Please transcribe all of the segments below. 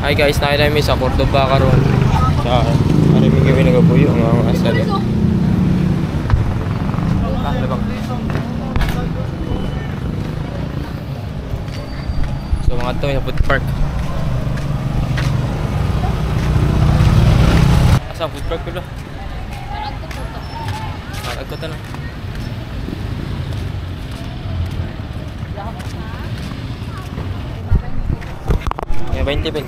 Hi guys, naa namin sa Cordoba karon. Sa ari mi kami nagabuyo ang mga asal. Ah, labang. So mga to sa food park. Asa food park pila? Agto ta na. Ya 20 pil.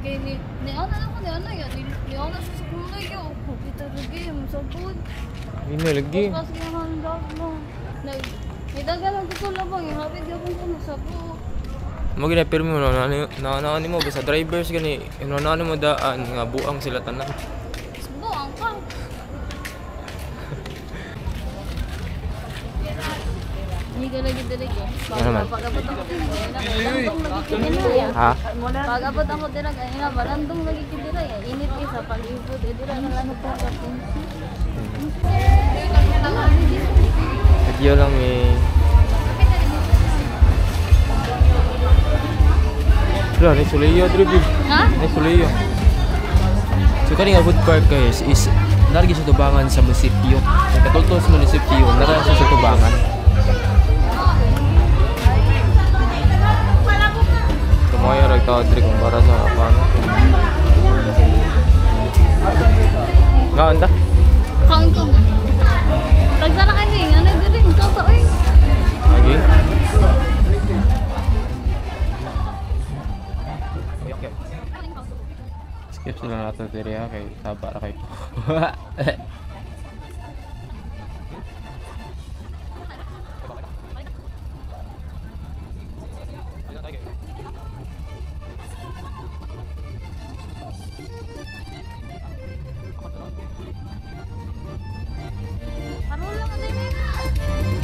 Kay ni ana na ko ni ana ya ni ana sa kulay yo kita lagi mo sa food. Ini lagi. Pas gihan mo. Nag nidagan ang gusto labang hapit gyapon ko mo sa food. Mo gina pirmi mo na na mo basta drivers gani inuna mo daan nga buang sila tanan. Buang ka. Hindi ka lagi dili ko. Pag-abot ako dira. Ha? Pag-abot ako dira kanina balandong lagi ki dira ya. Init isa pag-ibot eh dira na lang ko. Video lang eh. Wala, ni Suleyo diri. Ha? Ni Suleyo. So kani nga food park guys is nargi sa tubangan sa munisipyo. Katultol sa munisipyo, nara sa tubangan. Tumaya rag tao diri kung para sa paano. Ngaon ta? Kaon ko. Pagsara ka ni, ano diri ikaw ta oy. Lagi. Skip sila nato diri ha kay taba ra kayo.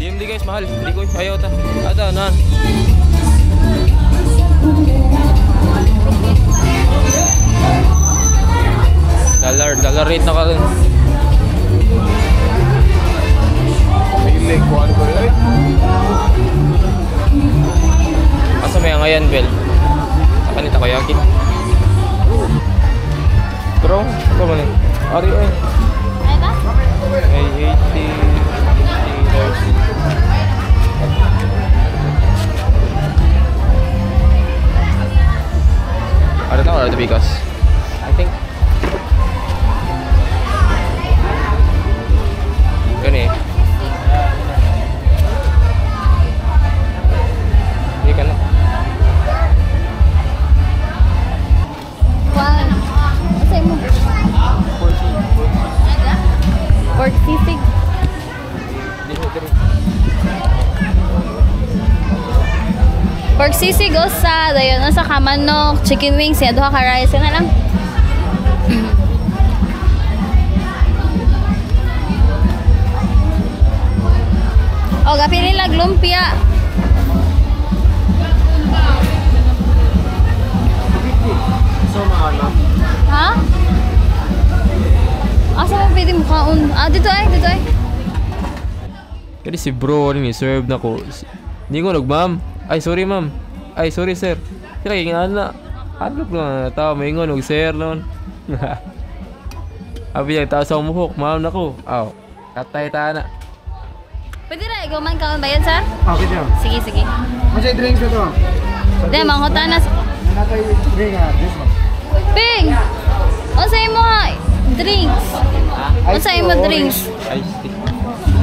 DMD guys, mahal. Hindi ko ayaw ta. Ata nan. Dollar rate na karon. Pili ko ano ba eh? Asa may angayan bel? Sa kanita ko yakin. Bro, ito man eh. Ari ay. Ay ba? May 80 $80. I don't know where to because I think gani. Hindi ka na. One. Asa mo? Pork sisig. Pork sisig usa, dayon usa ka manok, chicken wings, ya duha ka rice na lang. O gapili lag lumpia. So maano? Ha? Asa mo pwede mo kaon? Ah, dito ay, dito ay. Kani si bro ni serve na ko. Hindi ko nag ma'am. Ay sorry ma'am. Ay sorry sir. Sila kay nga na. Adlok lang na tao maingon og sir noon. Abi ay taas ang muhok, ma'am nako. Aw, katay ta na. Pwede ra ikaw man kaon ba yan sir? Okay siya. Sige, sige. Masay drinks na to. Di manghuta na. Natay drink ah, this one. Ping. Unsa imo ha? Drinks. Unsa imo drinks? Iced tea.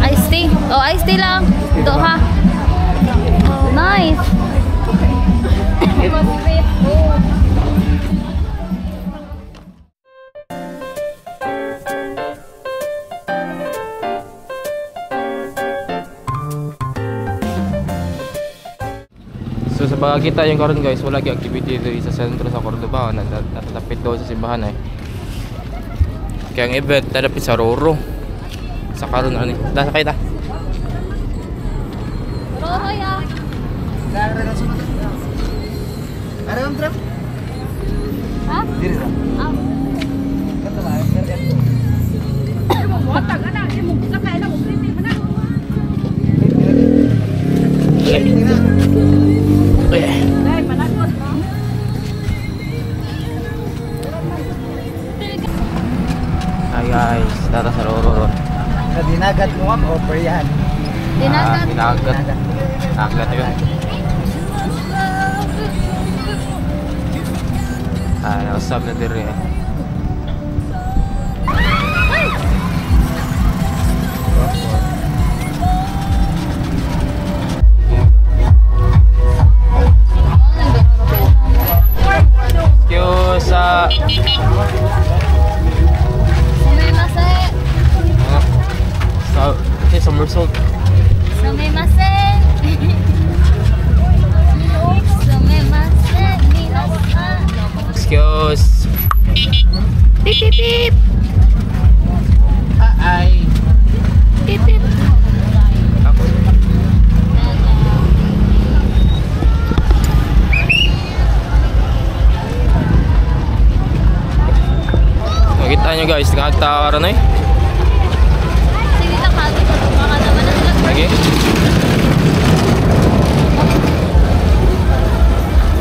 Iced tea. Oh, iced tea lang. Do ha. Nice. So sa pagkakita yung karon guys, wala gyud activity diri sa sentro sa Cordoba, natatapit daw sa simbahan ay. Kaya ang event nadapit sa Roro. Sa karon ani. Da sakay ta. Roro ya. Ha? Ah. Eh. Hi guys, tara sa Roro. Sa dinagat mo ma'am, offer yan. Dinagat. Dinagat. Dinagat yun. Ah, nausap na diri eh. Excuse sa Sumimasen. Sa okay, somersault. Sumimasen. Sumimasen. Minasan. Excuse. Beep, beep, beep. Ay. Beep, beep. Ako. Nakita nyo guys, nakata karon eh. Sige na, kagi sa baka naman na sila. Lagi.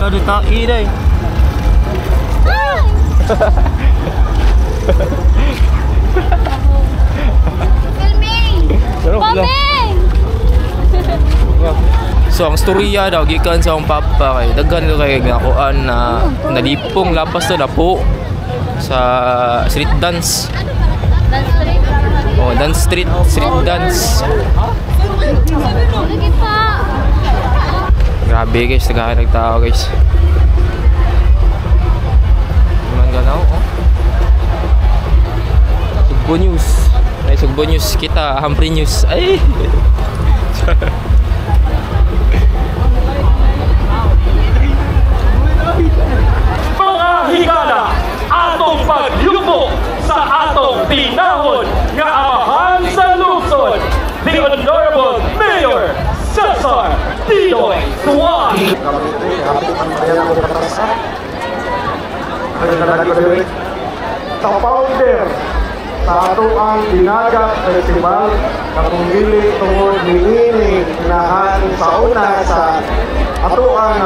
Ano ta iday? Ay! Filming! Pero wala. Paming! So ang storya daw gikan sa akong papa kay daghan ko kay nakuan na nalipong lapas to napo sa street dance. Dance break. Oh, dance street, street dance. Lagi pa. Grabe guys, naghahanap tao guys. Man ganaw oh. Sugbo News. Ay, Sugbo News kita, Humphrey News. Ay. Mga higala, atong pagyugmo sa atong tinahon nga amahan sa lungsod, the Honorable Mayor Cesar Tinoy Tuan. Sa founder sa atoang Dinagat Festival katong dili tungod niini inahan sa una sa atoang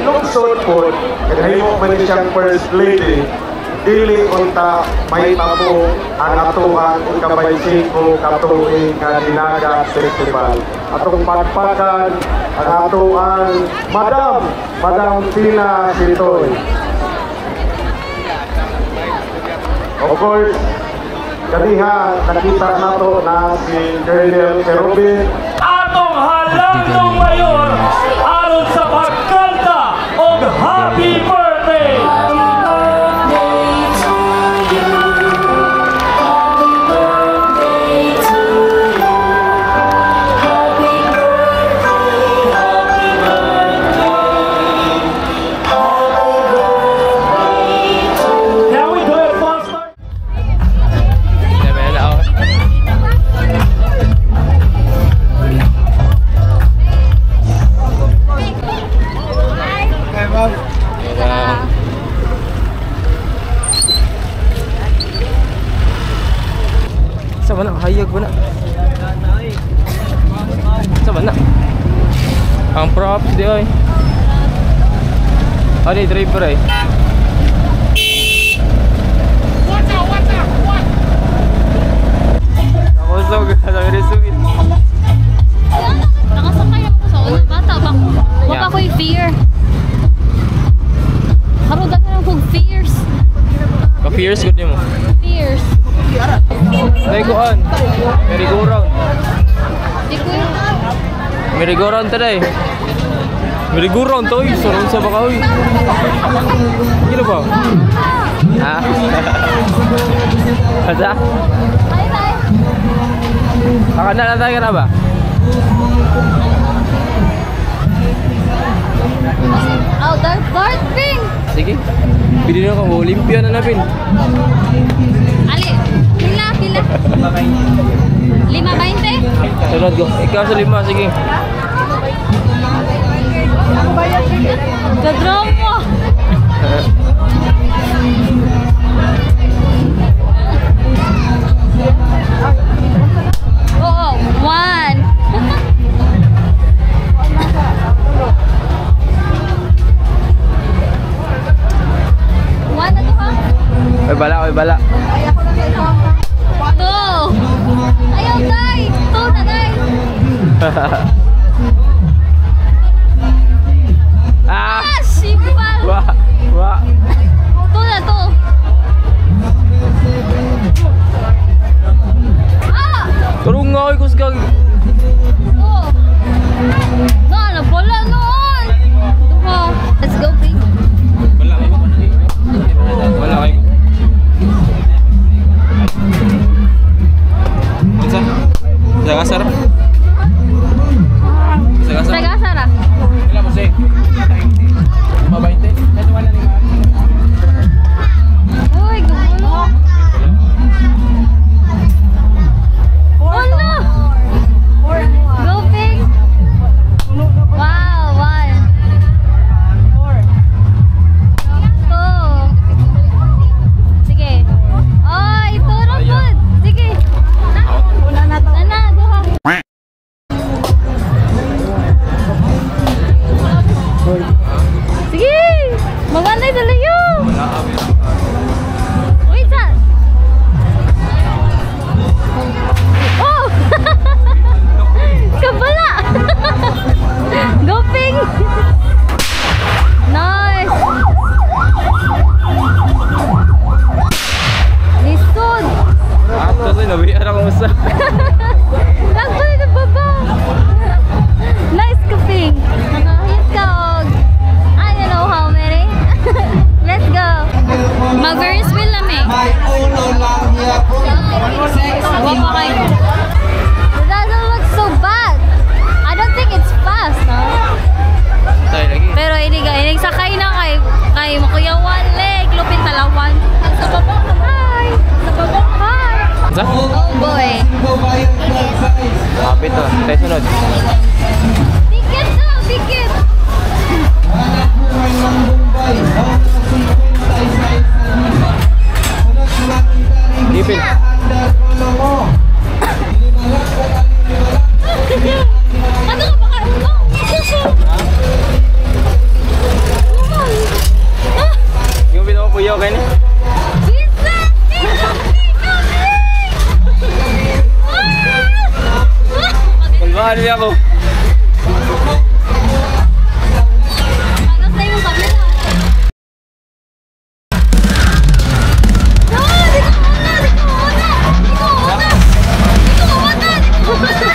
lungsod pod nahimo man ni siyang first lady, dili unta may tapo ang atoang ika-25 ka tuig nga Dinagat Festival. Atong pagpakan ang atoang Madam Tina Sitoy. Of course, kaniha nakita nato na si Colonel Kerubin. Atong halandong mayor aron sa pagkanta og happy birthday. Can we do it faster? Dami na ako. Okay, ma'am. Ayan. Sa mana? Hayag ba na? Sa mana? Ang props di oy. Ano yung driver eh? Watch out! Watch out! Ako sabi ni Sweet. Nakasakay ako sa una. Bata ba ko? Wa pa ko'y fear. Karon daghan akong fears. Ka-fierce good mo. Fears. Dahil ko on. Merry-go-round. Di ko yun. Merry-go-round today. Merry-go-round to oy. Surong sa baka oy. Kilo ba? Ha? Asa? Ay, ay. Baka na lang tayo ka na ba? Oh, dark dark pink. Sige. Pili na ko. Olympia na napin. Ali, pila, pila. 5.20? Sunod ko. Ikaw sa 5. Sige. Kadrama. Oo, 1. Oy bala, oy bala. Two. Ayaw, day. Two na, day. Ah! Ah, sipal. Wa! Wa! Two na, two. Ah! Turong nga oy kusgang. Oh. Na, nabala noon. Duha. Let's go, please. Wala kayo. Wala kayo. Unsa? Sagasar? Sagasar? Taga ra. Ilan mo sing? 20? Uy, gulo. Oh no! Go, Pig! Wow, one. Two. Sige. Oh, ito na good. Sige. Nana, duha. Sige! Maganda sa layo! Wait, saan? Oh! Kabala! Go, Ping! Nice! Lisod! Ato sa nabiyan ako usa. Nagpala na baba! Nice ka, Ping! Nakahit ka og I don't know how many. Let's go! Mag-Ferris wheel na may. Wa pa kayo. It doesn't look so bad. I don't think it's fast, no? Tayo lagi. Pero inig inig sakay na kay kay makuyawan leg lupin talawan. Sa baba. Hi. Sa baba. Hi. Unsa? Oh boy. Kapit to. Tayo sunod. Ticket daw, ticket. Ipin. Ano ka baka? Oh. Ah! Yung bitaw kuyaw kay ni. Vincent! Ah! Kulbahan niya ako. Pagas na yung camera. No! Di ko una! Di ko una! Di ko una! Di ko una! Di ko una!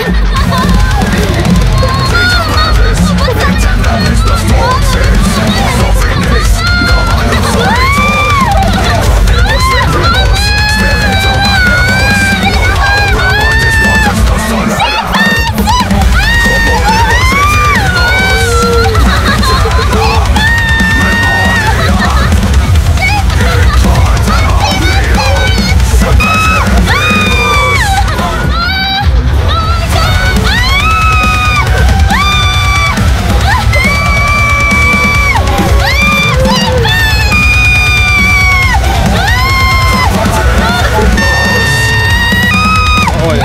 Oy.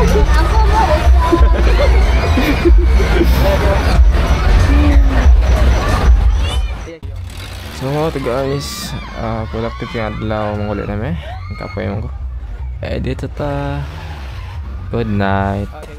Ako mo. So ito guys, productive yung adlaw mong ulit namin. Kapoy mo ko. Edit ta. Good night.